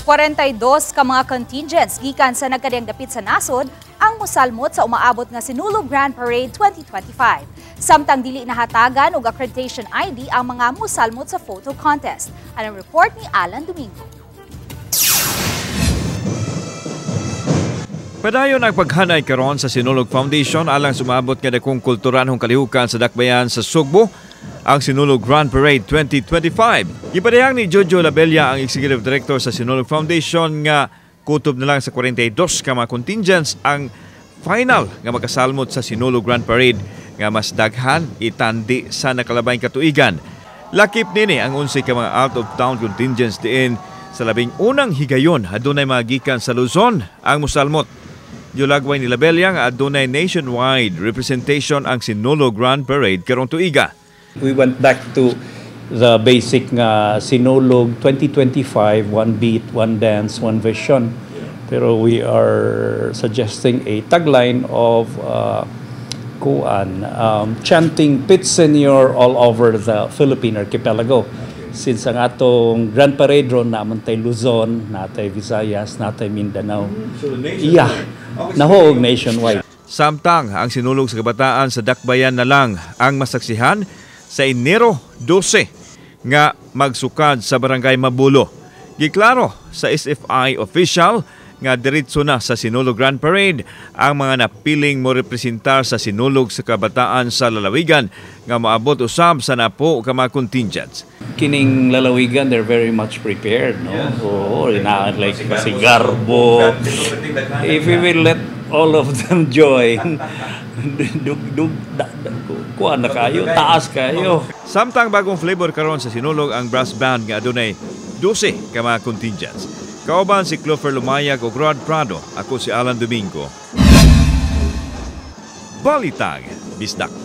42 ka mga contingents gikan sa nagkadiyang dapit sa nasod ang musalmot sa umaabot nga Sinulog Grand Parade 2025. Samtang dili nahatagan og accreditation ID ang mga musalmot sa photo contest. Ang report ni Alan Domingo. Padayon ang paghanay karon sa Sinulog Foundation alang sumabot nga dakong kulturanhong kalihukan sa dakbayan sa Sugbo, ang Sinulog Grand Parade 2025. Gipadayag ni Jojo Labella, ang Executive Director sa Sinulog Foundation, nga kutob na lang sa 42 ka mga contingents ang final nga makasalmot sa Sinulog Grand Parade nga mas daghan itandi sa nakalabayng katuigan. Lakip nini ang 11 ka mga out of town contingents diin sa 11 higayon adunay mga gikan sa Luzon ang musalmot. Giulagway ni Labella nga adunay nationwide representation ang Sinulog Grand Parade karong tuiga. We went back to the basic nga Sinulog 2025, one beat, one dance, one vision. Pero we are suggesting a tagline of kuan, chanting Pit Señor all over the Philippine archipelago. Since ang atong Grand Parade ron naman tay Luzon, natay Visayas, natay Mindanao. So Yeah, nahuog nationwide. Samtang ang Sinulog sa Kabataan sa Dakbayan na lang ang masaksihan sa Enero 12 nga magsukad sa Barangay Mabulo. Giklaro sa SFI official nga diretso na sa Sinulog Grand Parade ang mga napiling mo representar sa Sinulog sa Kabataan sa lalawigan nga moabot usab sa napo ka mga contingents. Kining lalawigan, they're very much prepared, no? Oo, na like si Garbo. If we will let all of them join, dug dug da, da, kuan na kayo, taas kayo. Samtang bagong flavor karon sa Sinulog ang brass band nga adunay 12 ka mga contingents. Kauban si Clover Lumayag ug Rod Prado. Ako si Alan Domingo. Balitang Bisdak.